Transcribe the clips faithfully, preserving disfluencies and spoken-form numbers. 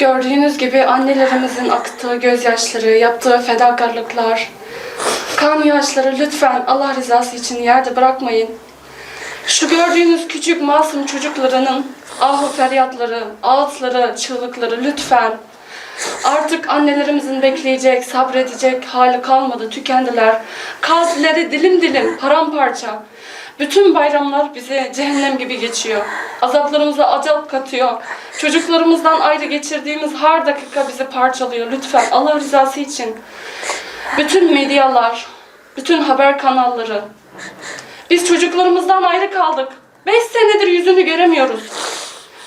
Gördüğünüz gibi annelerimizin akıttığı gözyaşları, yaptığı fedakarlıklar, kan yaşları lütfen Allah rızası için yerde bırakmayın. Şu gördüğünüz küçük masum çocuklarının ahu feryatları, ağıtları, çığlıkları lütfen. Artık annelerimizin bekleyecek, sabredecek hali kalmadı, tükendiler. Kalpleri dilim dilim, paramparça. Bütün bayramlar bize cehennem gibi geçiyor. Azaplarımıza azap katıyor. Çocuklarımızdan ayrı geçirdiğimiz her dakika bizi parçalıyor. Lütfen, Allah rızası için. Bütün medyalar, bütün haber kanalları. Biz çocuklarımızdan ayrı kaldık. Beş senedir yüzünü göremiyoruz.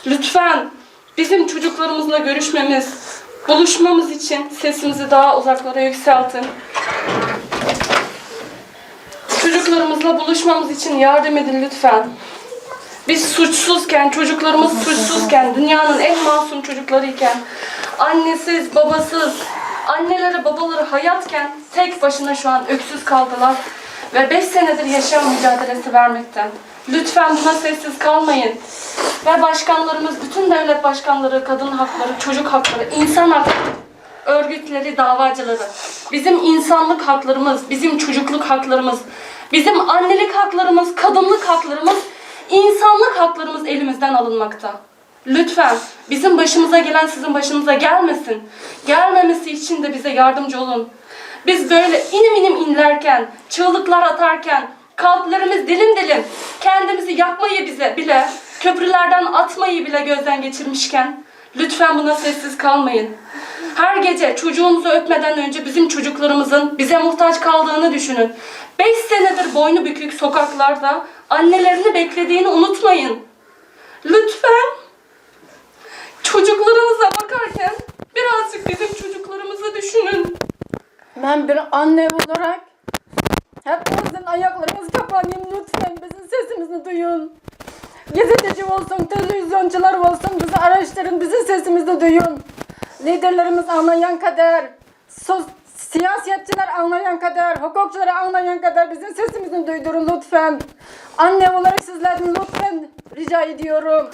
Lütfen bizim çocuklarımızla görüşmemiz, buluşmamız için sesimizi daha uzaklara yükseltin. Çocuklarımızla buluşmamız için yardım edin lütfen. Biz suçsuzken, çocuklarımız suçsuzken, dünyanın en masum çocukları iken, annesiz, babasız, anneleri, babaları hayatken tek başına şu an öksüz kaldılar ve beş senedir yaşam mücadelesi vermekten. Lütfen buna sessiz kalmayın. Ve başkanlarımız, bütün devlet başkanları, kadın hakları, çocuk hakları, insan hakları örgütleri, davacıları. Bizim insanlık haklarımız, bizim çocukluk haklarımız, bizim annelik haklarımız, kadınlık haklarımız, insanlık haklarımız elimizden alınmakta. Lütfen, bizim başımıza gelen sizin başınıza gelmesin. Gelmemesi için de bize yardımcı olun. Biz böyle inim inim inlerken, çığlıklar atarken, kalplerimiz dilim dilim, kendimizi yakmayı bize bile, köprülerden atmayı bile gözden geçirmişken, lütfen buna sessiz kalmayın. Her gece çocuğunuzu öpmeden önce bizim çocuklarımızın bize muhtaç kaldığını düşünün. Beş senedir boynu bükük sokaklarda annelerini beklediğini unutmayın. Lütfen çocuklarınıza bakarken birazcık bizim çocuklarımızı düşünün. Ben bir anne olarak hepinizin ayaklarınızı kapanayım lütfen. Bizim sesimizi duyun. Gazeteci olsun, televizyoncular olsun, bizi araştırın, bizim sesimizi duyun. Liderlerimiz anlayan kadar, sos- siyasetçiler anlayan kadar, hukukçular anlayan kadar bizim sesimizi duydurun lütfen. Anne olarak sizlerden lütfen rica ediyorum.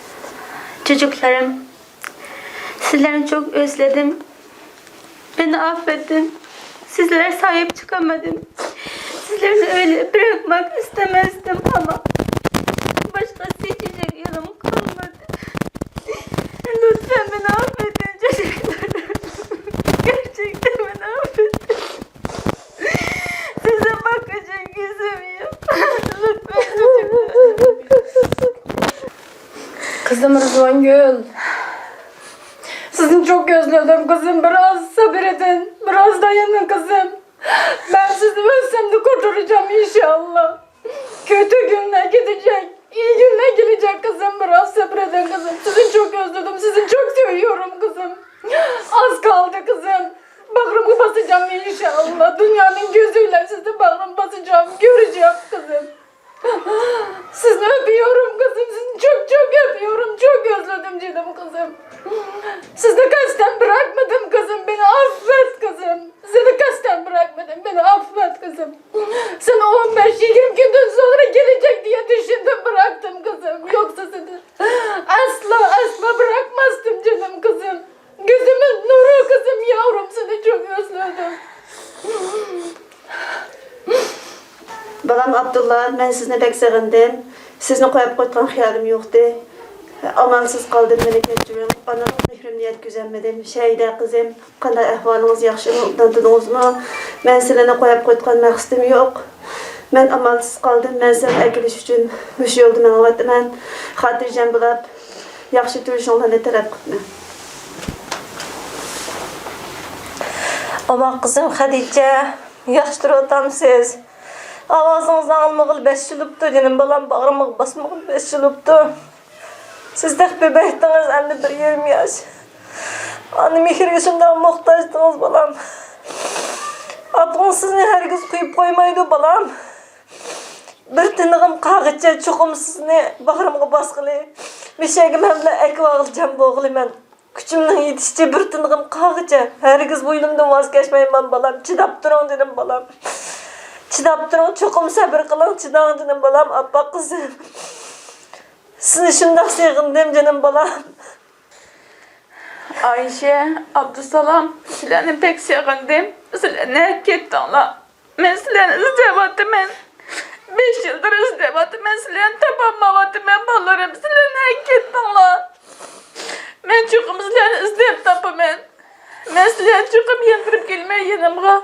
Çocuklarım, sizleri çok özledim. Beni affedin. Sizlere sahip çıkamadım. Sizleri öyle bırakmak istemezdim ama başka seçecek yolum kalmadı. Lütfen beni affedin çocuklarım. Gerçekten beni affedin. Size bakacak yüzüm yok. Lütfen çocuklarım. Kızım Rızvangül. Sizi çok özledim kızım. Biraz sabredin. Biraz dayanın kızım. Ben sizi ölsem de kurtaracağım inşallah. Kötü günler gidecek. İyi günler gelecek kızım. Biraz sabredin kızım. Sizi çok özledim. Sizi çok seviyorum kızım. Az kaldı kızım. Bağrımı basacağım inşallah. Dünyanın gözüyle sizi bağrımı basacağım. Göreceğim kızım. Sizi öpüyorum kızım. Sizi çok çok öpüyorum. Çok özledim canım kızım. Sizi kasten bırakmadım kızım. Beni affet kızım. Seni kasten bırakmadım. Beni affet kızım. Sen on beş yirmi günden sonra gelecek diye düşündüm bıraktım kızım. Yoksa seni asla asla bırakmazdım canım kızım. Gözümün nuru kızım yavrum seni çok özledim. بالام ئابدۇللا، مەن سىزنى بەك سېغىندىم. سىزنى قويۇپ قويىدىغان خىيالىم يوقتى. ئامالسىز قالدىم، مېنى كەچۈرۈڭ. ئانىلىق مېھرىمنى يەتكۈزەلمىدىم. شەھىدە قىزىم، قانداق ئەھۋالىڭىز، ياخشىمۇ؟ ئوبدان تۇردىڭىزمۇ؟ مەن سىلىنى قويۇپ قويىدىغان مەقسىتىم يوق. مەن ئامالسىز قالدىم. مەن سىلىنى ئەكېلىش ئۈچۈن مۇشۇ يولدا مېڭىۋاتىمەن. خاتىرجەم بولاپ، ياخشى تۇرۇشۇڭلارنى تەلەپ قىپمەن. ئامان قىزىم خەدىچە، ياخشى تۇرۇۋاتامسىز؟ ئاۋازىڭىزنى ئاڭلىمىغىلى بەش يىل بوپتۇ، جېنىم بالام، باغرىمغا باسمىغىلى بەش يىل بوپتۇ. سىز تېخى بېبەكتىڭىز، ئەمدى بىر يېرىم ياش. ئانا مېھرىگە شۇنداق موھتاجتىڭىز، بالام. ئاپىڭىز سىزنى ھەرگىز قويۇپ قويمايدۇ، بالام. بىر تىنىقىم قالغىچە چوقۇم سىزنى باغرىمغا باسقىلى، مۇشۇ يەرگە مەن بىلەن ئەكىۋالغىلى جەم بولغىلى مەن. كۈچۈمنىڭ يېتىشىچە بىر تىنىقىم قالغىچە ھەرگىز بوينۇمدىن ۋاز كەچمەيمەن، بالام. چىداپ تۇرۇڭ، جېنىم بالام. چىداپ تۇرۇڭ، چوقۇم سەبرى قىلىڭ، چىداڭ، جېنىم بالام، ئاپپاق قىزىم. سىزنى شۇنداق سېغىندىم، جېنىم بالام. ئايشە، ئابدۇسالام، سىلەرنى بەك سېغىندىم. سىلەر نەگە كەتتىڭلار؟ مەن سىلەرنى ئىزدەۋاتىمەن. بەش يىلدىن ئىزدەۋاتىمەن، سىلەرنى تاپالمايۋاتىمەن، بالىلىرىم. سىلەر نەگە كەتتىڭلار؟ مەن چوقۇم سىلەرنى ئىزدەپ تاپىمەن. مەن سىلەرنى چوقۇم ياندۇرۇپ كېلىمەن يېنىمغا.